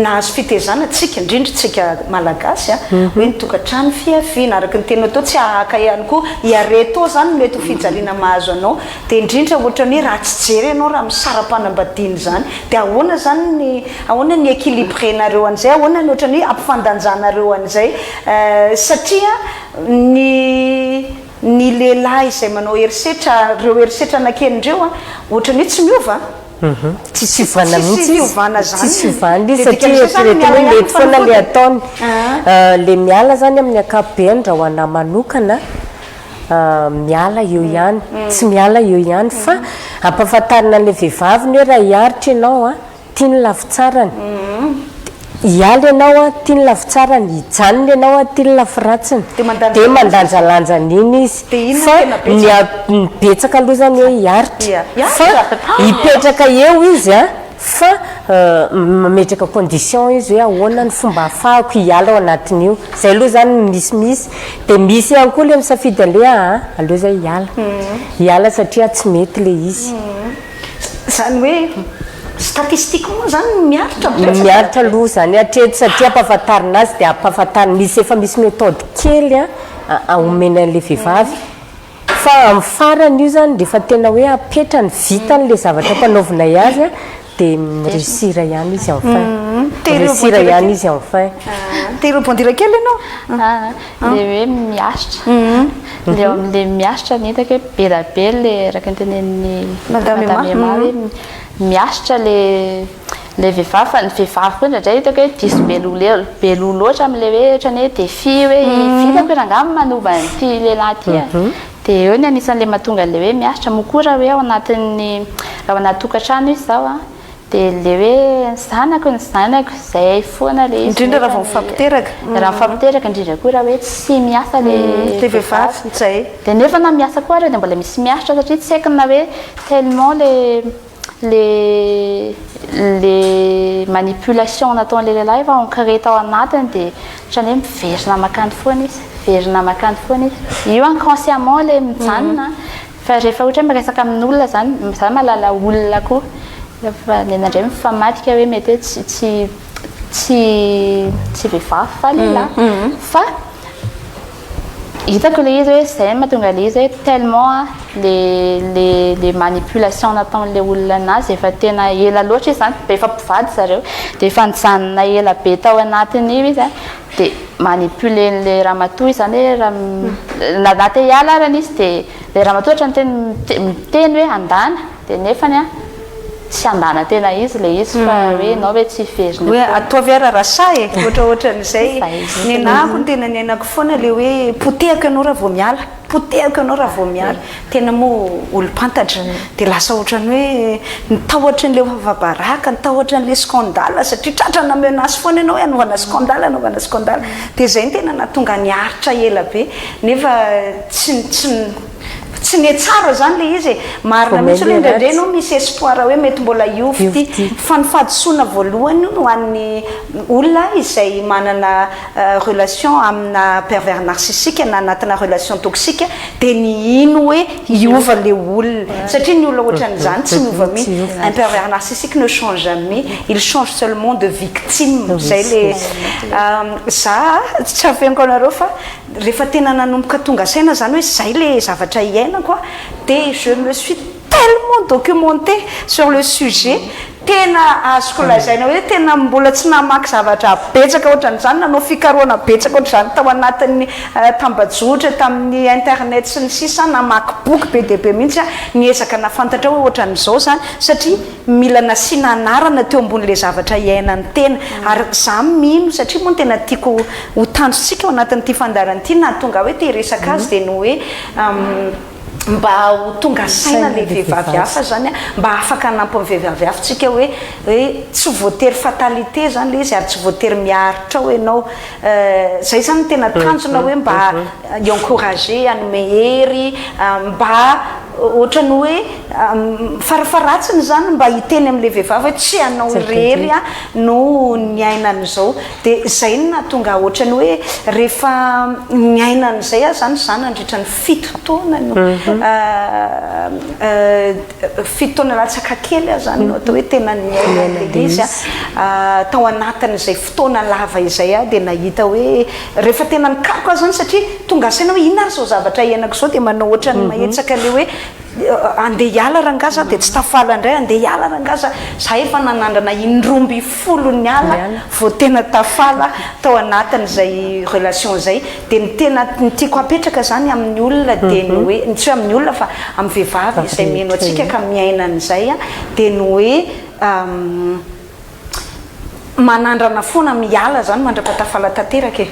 nahazo fitezana, tsika, indrindra tsika malagasy a, hoe ny tokantrano fiaviana, araka ny teninao teo tsy hahaka ihany koa, hiareto ao izany mety ho fijaliana mahazo anao, dia indrindra ohatran'ny hoe ratsy jery ianao raha misara-panambadiana izany, dia ahoana izany ny, ahoana ny équilibrer-nareo an'izay, ahoana ny ohatran'ny hoe ampifandanjanareo an'izay, satria ny ny lehilahy izay manao herisetra, ireo herisetra naken'ireo an, ohatran'ny hoe tsy miova an. Tsisy fiovana mihitsy Tsisy izy. fiovana zany. Tsisy fiovana izy Dia satria dikan'izay zany eritreretina miala hoe ihany mety foana ny ilay fanafody. ataony. Ilay miala zany amin'ny ankapobeny raha ho anà manokana, miala eo ihany, tsy miala eo ihany fa ampahafantarina an'ilay vehivavy ny hoe raha hiaritra ianao an, Tia ny lafitsarany. Hiala ianao an, tia ny lafitsarany. Hijanona ianao an, tia ny lafiratsiny. Dia mandanjalanja an'iny izy. Fa ny ny betsaka aloha izany hoe hiaritra. Fa hipetraka eo izy an, fa mametraka condition izy hoe ahoana ny fomba ahafahako hiala ao anatin'io. Izay aloha izany no misimisy. Dia misy ihany koa ilay misafidy an'ilay hoe aa aleo izay hiala. Hiala satria tsy mety ilay izy. Izany hoe statistiquement izany ny miaritra betsaka. Miaritra aloha izany hatreto satria ampahafantarina azy dia ampahafantarina, misy efa misy méthode kely an omena an'ilay vehivavy fa amin'ny farany io izany rehefa tena hoe apetrany, vitany ilay zavatra ampanaovinay azy an dia mi-réussir ihany izy enfin, mi-réussir ihany izy enfin. Te rebondir kely ianao? Le hoe miaritra. Le eo amin'le miaritra ny hitako hoe be dia be le araka ny tenenin'i Madame Emma hoe miaritra le le vehivavy fa ny vehivavy koa indraindray hitako hoe diso be loha be loha loatra amin'le hoe ohatran'ny hoe défi hoe vitako hoe rangahy manova an'ity lehilahy ity a. Dia eo ny anisan'le mahatonga an'le hoe miaritra. Moa koa raha hoe ao anatin'ny raha ao anaty tokantrano izy izao a, Dia le hoe ny zanako ny zanako, izay foana le izy. Indrindra raha vao mifampiteraka. Raha mifampiteraka, indrindra koa raha hoe tsy miasa le Le vehivavy, izay. Dia nefa na miasa koa ary dia mbola misy miaritra satria tsy haiko na hoe tellement le le le manipulation nataon'ilay lehilahy efa ancré tao anatiny dia ohatran'ny hoe miverina mankany foana izy, miverina mankany foana izy. Io inconsciemment ilay mijanona. Fa rehefa ohatra hoe miresaka amin'olona zany, za mahalala olona koa, fa ny anah indray mifamadika hoe mety hoe tsy tsy tsy tsy vehivavy fa lehilahy. Fa hitako ilay izy hoe zay no mahatonga ilay izy hoe tellement le le le manipulation nataon'ilay olona anazy efa tena ela loatra izy zany, efa mpivady zareo, dia efa nijanona ela be tao anatin'io izy an, dia manipuler-n'ilay ramatoa izy izany hoe raha na na te hiala arany izy dia ilay ramatoa ohatra niteny miteny hoe andana dia nefany an tsy andana tena izy ilay izy fa hoe ianao ve tsy hiverina Hoe ataovy ara raha sahy e, ohatraohatran'izay. Nenahako ny tena niainako foana ilay hoe potehako ianao raha vao miala. Potehako ianao raha vao miala. Tena moa olom-pantatra. Dia lasa ohatran'ny hoe ny tahotry an'ilay ho afa-baraka, ny tahotry an'ilay scandale satria tratrana menace foana ianao hoe hanaovana scandale, hanaovana scandale. Dia izay no tena nahatonga niaritra ela be. Nefa tsy tsy tsy nihatsara izany ilay izy e. Marina mihitsy aloha indraindray ianao misy espoir hoe mety mbola hiova ity. Fa ny fahadisoana voalohany hono ho an'ny olona izay manana relation amina pervers narcissique na anatina relation toxique dia ny hino hoe hiova le olona satria ny olona ohatran'izany tsy miova mihitsy, un pervers narcissique ne change jamais, il change seulement de victime, zay le za tsy afeniko anareo fa. Rehefa tena nanomboka tonga saina zany hoe zay le zavatra iainako a, de je me suis tellement documentée sur le sujet, tena azoko lazaina hoe tena mbola tsy namaky zavatra betsaka ohatran'izany, nanao fikarohana betsaka ohatr'izany tao anatin'ny tambajotra, tamin'ny internet sy ny sisa, namaky boky be dia be mihitsy aho, niezaka nahafantatra hoe ohatran'izao zany, satria mila nasiana anarana teo ambonin'ilay zavatra iainan'ny tena, ary za mino satria moa ny tena tiako ho tanjontsika ao anatin'ity fandaharana ity nahatonga ahy hoe te hiresaka azy dia ny hoe mba ho tonga saina ilay vehivavy hafa zany an, mba afaka hanampy ny vehivavy hafa tsika hoe hoe tsy voatery fatalité zany ilay izy ary tsy voatery miaritra ao ianao, zay zany no tena tanjona hoe mba hi-encourager, hanome hery, mba ohatran'ny hoe farafaharatsiny izany mba hiteny amin'ilay vehivavy hoe tsy ianao irery no niaina an'izao. Dia izay no nahatonga ahy ohatran'ny hoe rehefa niaina an'izay aho izany, izaho nandritra ny fito taona no fito taona latsaka kely aho izany no atao hoe tena niaina an'ilay izy tao anatin'izay fotoana lava izay aho dia nahita hoe rehefa tena nikaroka aho izany satria tonga saina hoe inona ary izao zavatra iainako izao dia manao ohatran'ny mahetsaka ilay hoe andeha hiala rangaha za dia tsy tafala indray, andeha hiala rangaha za, za efa nanandrana indroambinifolo niala vao tena tafala tao anatin'izay relation izay, dia ny tena ny tiako hapetraka izany amin'ny olona dia ny hoe, tsy hoe amin'ny olona fa amin'ny vehivavy izay mihaino antsika ka miaina an'izay dia ny hoe manandrana foana miala zany mandrapatafala tanteraka e.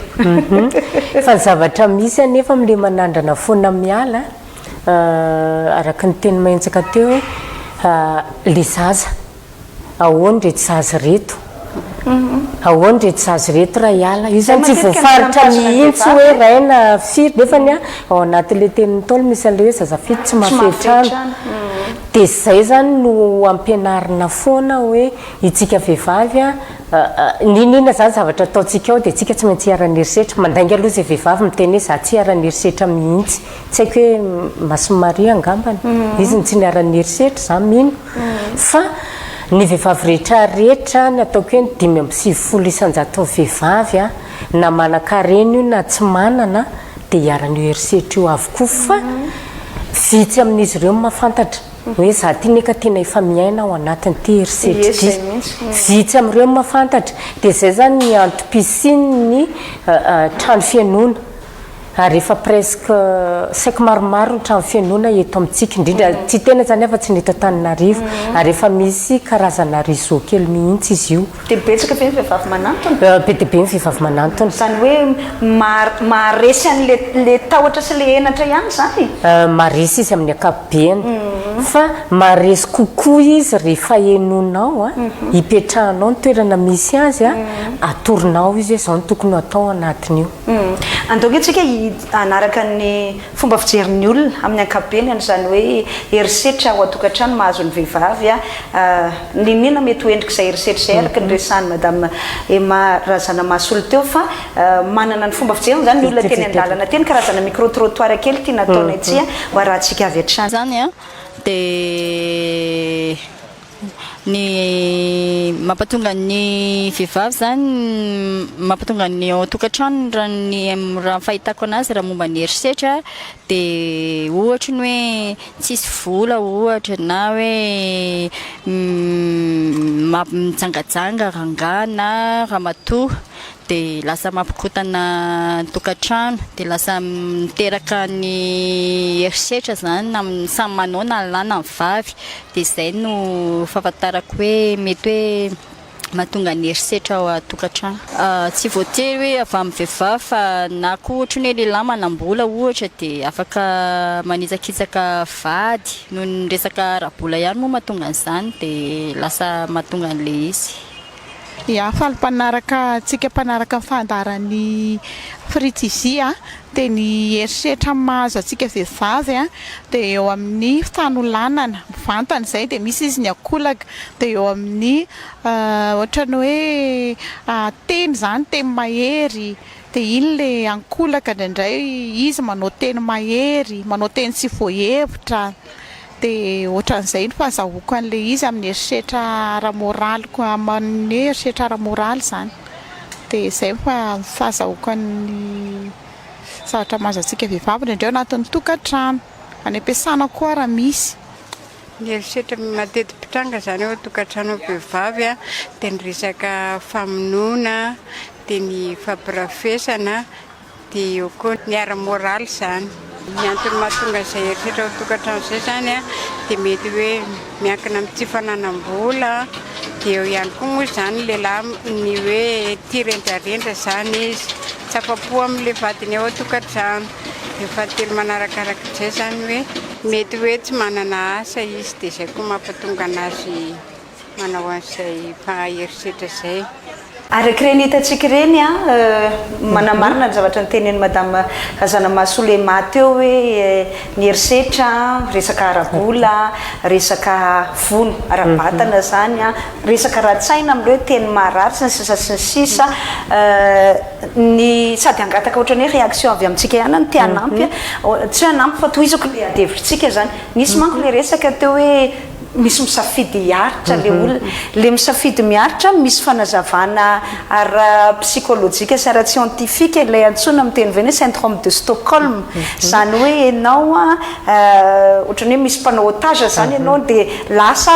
Fa ny zavatra misy anefa amin'ilay manandrana foana miala, araka ny teny mahenjaka teo hoe ilay zaza, ahoana ireto zaza ireto? Ahoana ireto zaza ireto raha hiala? Io izany tsy voafaritra mihitsy hoe ray na firy, nefa ny ao anatin'ilay tenin'ny Ntaolo misy an'ilay hoe zaza fito tsy mahafehy trano. Dia izay izany no ampianarina foana hoe itsika vehivavy an, n'inon'inona izany zavatra ataontsika ao dia tsika tsy maintsy iharan'ny herisetra. Mandainga aloha izay vehivavy miteny hoe za tsy iharan'ny herisetra mihitsy. Tsy haiko hoe Masin'i Maria angambany, izy no tsy niharan'ny herisetra, za mino. Fa ny vehivavy rehetra rehetra, ny ataoko hoe ny 95% vehivavy an, na manan-karena io na tsy manana dia iharan'io herisetra io avokoa fa vitsy amin'izy ireo no mahafantatra hoe za ty neka tena efa miaina ao anatin'ity herisetra ity. Vitsy amin'ireo no mahafantatra. Dia izay izany ny antom-pisian'ny trano fihainoana. Ary efa presque saika maromaro ny trano fihainoana eto amintsika, indrindra tsy tena izany afa-tsy ny eto Antananarivo. Ary efa misy karazana réseau kely mihitsy izy io. Dia betsaka ve ny vehivavy manantona? Be dia be ny vehivavy manantona. Izany hoe maharesy an'ilay tahotra sy ilay henatra ihany izany e? Maharesy izy amin'ny ankapobeny. Fa maharesy kokoa izy rehefa henoinao, ipetrahanao ny toerana misy azy, atoronao izy hoe izao no tokony ho atao anatin'io. Andao ange tsika hanaraka ny fomba fijerin'ny olona amin'ny ankapobeny an'izany hoe herisetra ao an-tokantrano mahazo ny vehivavy. N'inon'inona mety ho endrik'izay herisetra izay araka ny resahan'i Madame Emma Razanamasolo teo fa manana ny fomba fijeriny izany ny olona teny an-dalana teny, karazana micro trottoir kely ity nataonay ity ho arahantsika avy hatrany. Izany dia Ny mampatonga ny vehivavy izany, mampatonga ny ao an-tokantrano raha ny raha ny fahitako anazy raha momba ny herisetra dia ohatry ny hoe tsisy vola ohatra na hoe mijangajanga rangahy na ramatoa. dia lasa mampikorontana ny tokantrano, dia lasa miteraka ny herisetra izany na amin'ny samy manao na ny lahy na ny vavy, dia izay no fahafantarako hoe mety hoe mahatonga ny herisetra ao an-tokantrano. Tsy voatery hoe avy amin'ny vehivavy fa na koa ohatra ny hoe lehilahy manam-bola ohatra dia afaka manitsakitsaka vady, noho ny resaka ara-bola ihany moa mahatonga an'izany dia lasa mahatonga an'ilay izy. Ya, faly mpanaraka antsika mpanaraka ny fandaharan'ny Free TV a, dia ny herisetra mahazo antsika vehivavy a, dia eo amin'ny fanolanana mivantana izay, dia misy izy ny ankolaka, dia eo amin'ny ohatran'ny hoe teny izany, teny mahery, dia iny ilay ankolaka indraindray izy manao teny mahery, manao teny tsy voahevitra. Dia ohatran'izay ny fahazahoako an'ilay izy amin'ny herisetra ara-moraly koa, amin'ny hoe herisetra ara-moraly izany. Dia izay ny fahazahoako an'ny Zavatra mahazo antsika vehivavy indraindray ao anatin'ny tokantrano, any am-piasana koa raha misy. Ny herisetra mateti-pitranga izany ao an-tokantrano amin'ny vehivavy dia ny resaka famonoana, dia ny fampirafesana, dia eo koa ny ara-moraly izany. Ny antony mahatonga izay herisetra ao an-tokantrano izay izany dia mety hoe miankina amin'ny tsy fananam-bola, dia eo ihany koa moa izany ny lehilahy ny hoe tia rendrarendra izany izy, tsy afa-po amin'ilay vadiny ao an-tokantrano. Dia fahatelo manarakarak'izay izany hoe mety hoe tsy manana asa izy dia izay koa mampatonga an'azy manao an'izay herisetra izay. Araka ireny hitantsika ireny, manamarina ny zavatra notenenin'i Madame Razanamahasoa Lema teo hoe ny herisetra, resaka ara-bola, resaka vono ara-batana izany, resaka ara-tsaina amin'ilay hoe teny maharary sy ny sisa sy ny sisa, ny sady hangataka ohatran'ny hoe réaction avy amintsika ihany aho no te hanampy, tsy hoe hanampy fa tohizako ilay adihevitsika izany. Nisy manko ilay resaka teo hoe Misy misafidy hiaritra le olona. Le misafidy miaritra misy fanazavana ara psykolojika sy ara tsiantifika ilay antsoina amin'ny teny vahiny hoe syndrome de Stockholm. Izany hoe ianao ohatran'ny hoe misy mpanao otage izany ianao dia lasa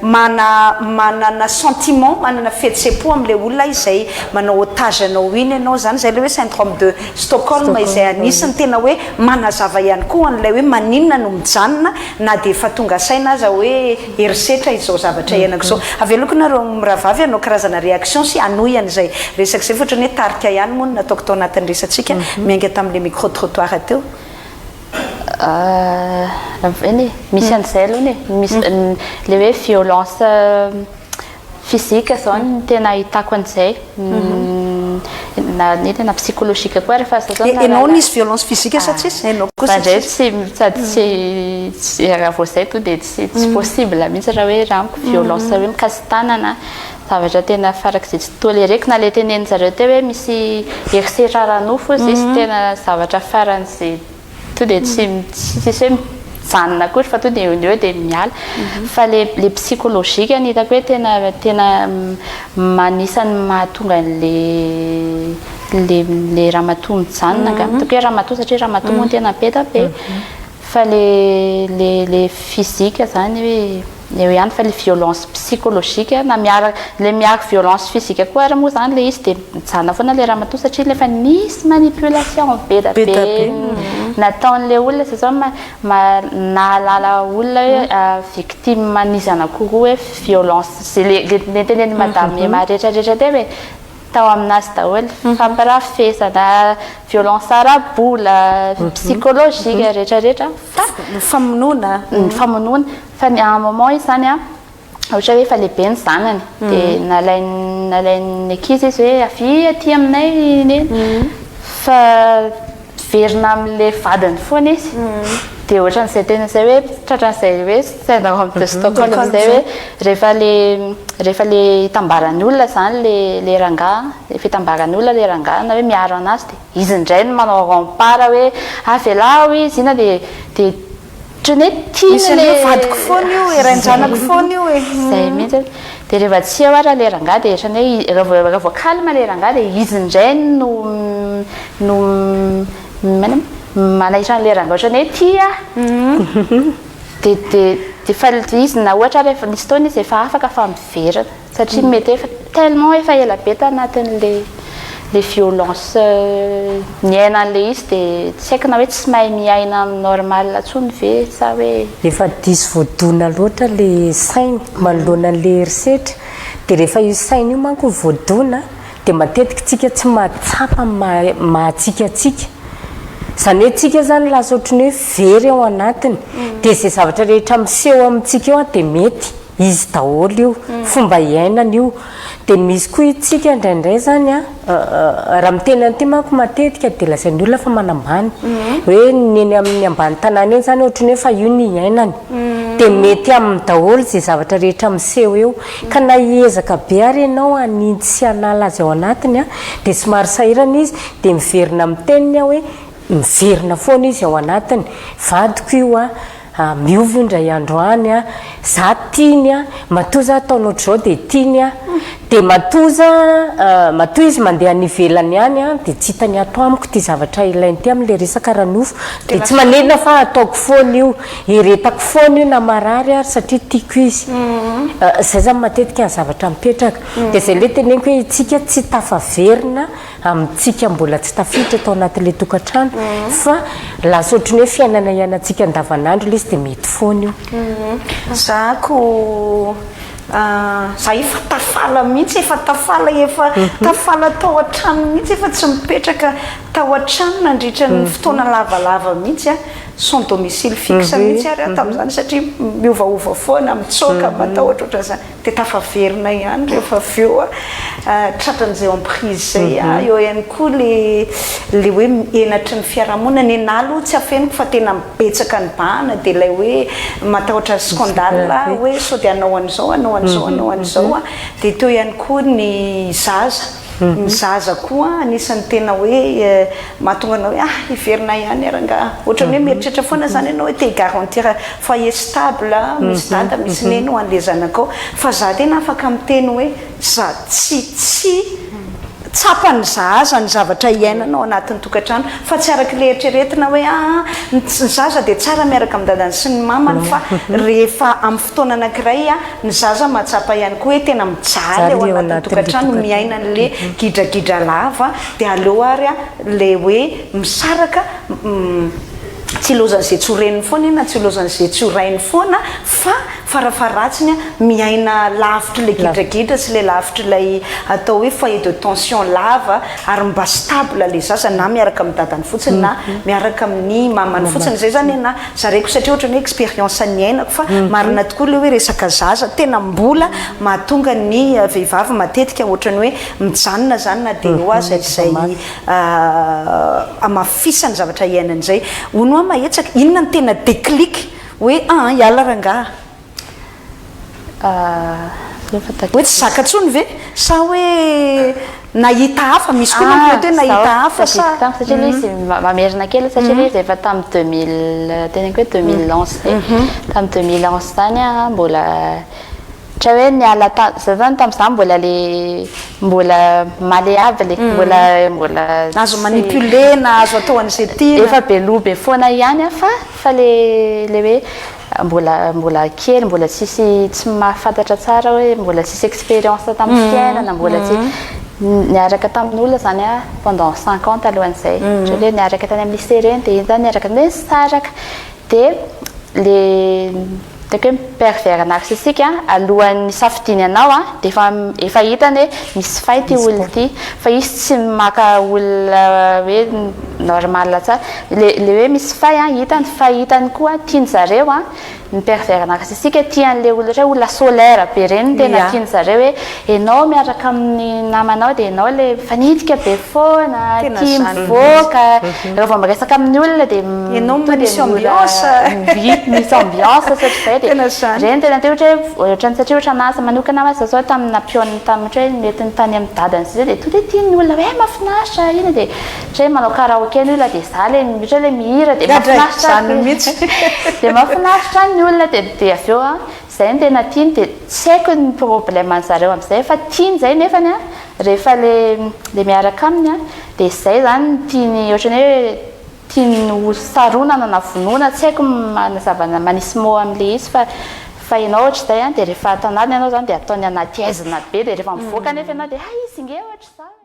mana manana sentiment, manana fihetseham-po amin'ilay olona izay manao otage anao iny ianao izany. Izay ilay hoe syndrome de Stockholm izay anisan'ny tena hoe manazava ihany koa an'ilay hoe maninona no mijanona na dia efa tonga saina aza hoe herisetra izao zavatra iainako izao. Avelako nareo mirahavavy hanao karazana réaction sy hanohy an'izay resaka izay fa ohatran'ny hoe tarika ihany moa no nataoko tao anatin'ny resatsika miainga tamin'ilay micro trottoir teo. Eny e, misy an'izay aloha e, misy ilay hoe violence Physique zao no tena ahitako an'izay na ny tena psychologique koa rehefa za zao Enao nisy violence physique sa tsisy? Enao kosa tsisy? Za ndray tsy sady tsy tsy raha vao zay to dia tsy tsy possible mihitsy raha hoe raha amiko violence hoe mikasi-tanana zavatra tena farak'izay tsy tolereko na le tenenin-jareo teo hoe misy herisetra ara-nofo ozy izy tena zavatra faran'izay To dia tsy tsisy hoe mijanona akory fa to dia eo no eo dia miala. Fa le le psychologique no hitako hoe tena tena anisan'ny mahatonga an'le le le ramatoa mijanona angamba. Hitako hoe ramatoa satria ramatoa moa no tena be dia be. Fa le le le physique zany hoe eo ihany fa le violence psychologique na miaraka le miaro violence physique koa ary moa zany le izy dia mijanona foana le ramatoa satria le efa nisy manipulation be da be nataon'le olona zay zao nahalala olona hoe victime an'izy anankiroa hoe violence zay le le notenenin'i madame Emma rehetra rehetra teo e tao aminazy daholo fampirafesana violence ara-bola psychologique rehetra rehetra fa ny famonoana ny famonoana fa ny à un moment izy zany an ohatra hoe efa lehibe ny zanany dia nalain'ny nalain'ny ankizy izy hoe avia aty aminay neny fa miverina amin'ilay vadiny foana izy dia ohatran'izay tena izay hoe tratran'izay hoe syndrome de Stockholm izay hoe rehefa le rehefa le itambaran'ny olona izany le le rangahy le fitambaran'ny olona le rangahy na hoe miaro an'azy dia izy indray no manao rempart hoe avelao izy inona dia dia ohatran'ny hoe tiany Misy le an'io vadiko foana io e, rain-janako foana io e. Izay mihitsy. Dia rehefa tsy eo ary ilay rangahy dia ohatran'ny hoe raha vao raha vao calme ilay rangahy dia izy indray no no inona manaitra an'ilay rangahy ohatran'ny hoe tia aho. Dia dia dia efa izy na ohatra ary efa nisy fotoana izy efa afaka fa miverina satria mety efa tellement efa ela be tanatin'ilay le violence niainan'ilay izy dia tsy haiko na hoe tsy mahay miaina normal intsony ve sa hoe. Efa diso voadona loatra le sainy manoloana an'le herisetra dia rehefa io saina io manko voadona dia matetika tsika tsy mahatsapa ny maha maha antsika antsika izany hoe tsika zany lasa ohatran'ny hoe very ao anatiny dia izay zavatra rehetra miseho amintsika eo dia mety Izy daholo io, fomba iainana io. Dia misy koa itsika indraindray izany an, raha miteny an'ity manko matetika dia lazain'ny olona fa manambany. Hoe ny eny amin'ny ambany tanàna eny izany ohatran'ny hoe fa io ny iainany. Dia mety aminy daholo izay zavatra rehetra miseho eo. Ka na hiezaka be ary ianao hanintsy sy hanala azy ao anatiny an, dia somary sahirana izy, dia miverina amin'ny teniny aho hoe, miverina foana izy ao anatiny. Vadiko io an. Miova io indray andro any a, za tiany a, matoa za ataony ohatr'izao dia tiany a, dia matoa za matoa izy mandeha any ivelany any a, dia tsy hitany ato amiko ity zavatra ilainy ity amin'ilay resaka ara-nofo, dia tsy maninona fa ataoko foana io, eretako foana io na marary ary satria tiako izy. Zay zany matetika ny zavatra mipetraka. Dia zay ilay teneniko hoe isika tsy tafaverina amintsika mbola tsy tafiditra tao anatin'ilay tokantrano fa lasa ohatran'ny hoe fiainana iainantsika andavanandro ilay izy dia mety foana io. Za ko za efa tafala mihitsy, efa tafala, efa tafala tao an-trano mihitsy, efa tsy mipetraka tao an-trano nandritra ny fotoana lavalava mihitsy aho, sans domicile fixe mihitsy ary aho tamin'izany satria miovaova foana, mitsoaka, matahotra ohatran'izany. Dia tafaverina ihany rehefa avy eo tratran'izay emprise izay aho. Eo ihany koa le le hoe henatry ny fiarahamonina. Nenà aloha tsy afeniko fa tena betsaka ny bahana dia ilay hoe matahotra scandale hoe sao dia hanao an'izao, hanao an'izao, hanao an'izao aho. Dia teo ihany koa ny zaza. Ny zaza koa anisan'ny tena hoe mahatonga anao hoe ah hiverina ihany ary angaha. Ohatran'ny hoe mieritreritra foana izany ianao hoe te hi-garantir foyer stable, misy dada, misy neny ho an'ilay zanakao. Fa za tena afaka miteny hoe za tsy tsy tsapan'ny zaza ny zavatra iainana ao anatin'ny tokantrano fa tsy araka ilay eritreretina hoe ah ny zaza dia tsara miaraka amin'ny dadany sy ny mamany fa rehefa amin'ny fotoana anankiray Ny zaza mahatsapa ihany koa hoe tena mijaly ao anatin'ny tokantrano, miaina an'le gidragidra lava, dia aleo ary le hoe misaraka, tsy ilaozan'izay tsy ho reniny foana iny na tsy ilaozan'izay tsy ho rainy foana fa farafaharatsiny miaina lavitr'ilay gidragidra sy ilay lavitr'ilay atao hoe foyer de tension lava ary mba stable le zaza na miaraka amin'ny dadany fotsiny na miaraka amin'ny mamany fotsiny, izay zany na Zaraiko satria ohatran'ny hoe expérience niainako fa marina tokoa ilay hoe resaka zaza tena mbola mahatonga ny vehivavy matetika ohatran'ny hoe mijanona izany na dia eo aza izay hamafisan'ny zavatra iainany izay. Hono hoa Mahetsaka, inona no tena déclic hoe aa hiala rangaha? Hoe tsy zaka intsony ve? Sa hoe nahita hafa? Misy koa manko mety hoe nahita hafa sa. Satria ilay izy mamerina kely satria ilay izy efa tamin'ny 2000 teneniko hoe 2011 zay. Tamin'ny 2011 tany aho mbola ohatra hoe niala ta- za zany tamin'izany mbola le mbola malléable e, mbola mbola Azo manipuler-na, azo atao an'izay tiana. Efa be loha be foana ihany aho fa fa le le hoe Mbola mbola kely, mbola tsisy tsy mahafantatra tsara hoe mbola tsisy expérience tamin'ny fiainana, mbola tsy niaraka tamin'olona zany aho pendant cinq ans talohan'izay. Ohatra hoe niaraka tany amin'ny lycée ireny dia iny zany niaraka dia nisaraka. Dia le ataoko hoe pervers narcissique alohan'ny hisafidiany anao dia efa efa hitany hoe misy faille ity olona ity fa izy tsy maka olona hoe normal tsara. Le le hoe misy fay an, hitany fa hitany koa tiany zareo an, ny pervers narcissique tia an'le olona ohatra hoe olona solaire be reny no tena tiany zareo hoe enao miaraka amin'ny namanao dia enao le mifanitika be foana, tia mivoaka, raha vao miresaka amin'ny olona dia Enao tonga manisy dia mora ambiance. oui misy ambiance sy ohatr'izay dia Tena zany. reny tena te ohatra hoe ohatran'ny satria ohatra an'azy manokana aho zao zao tamin'ny nampihaoniny tamin'ny ohatra hoe nentiny tany amin'ny dadany sy izay dia tonga dia tian'ny olona hoe mahafinaritra iny dia Ohatra hoe manao karaoke ny olona dia za le ohatra hoe le mihira dia mahafinaritra Zany mihitsy. Dia mahafinaritra ny olona dia dia avy eo an, zay no tena tiany dia tsy haiko ny problème an zareo amin'izay fa tiany zay nefany an rehefa le le miaraka aminy an dia zay zany no tiany ohatran'ny hoe tiany ho saronana na vonoina tsy haiko manazava manisy mot amin'ilay izy fa fa ianao ohatr'izay an dia rehefa ato anatiny ianao zany dia ataony anaty haizina be dia rehefa mivoaka nefa ianao dia hay izy nge ohatr'izany.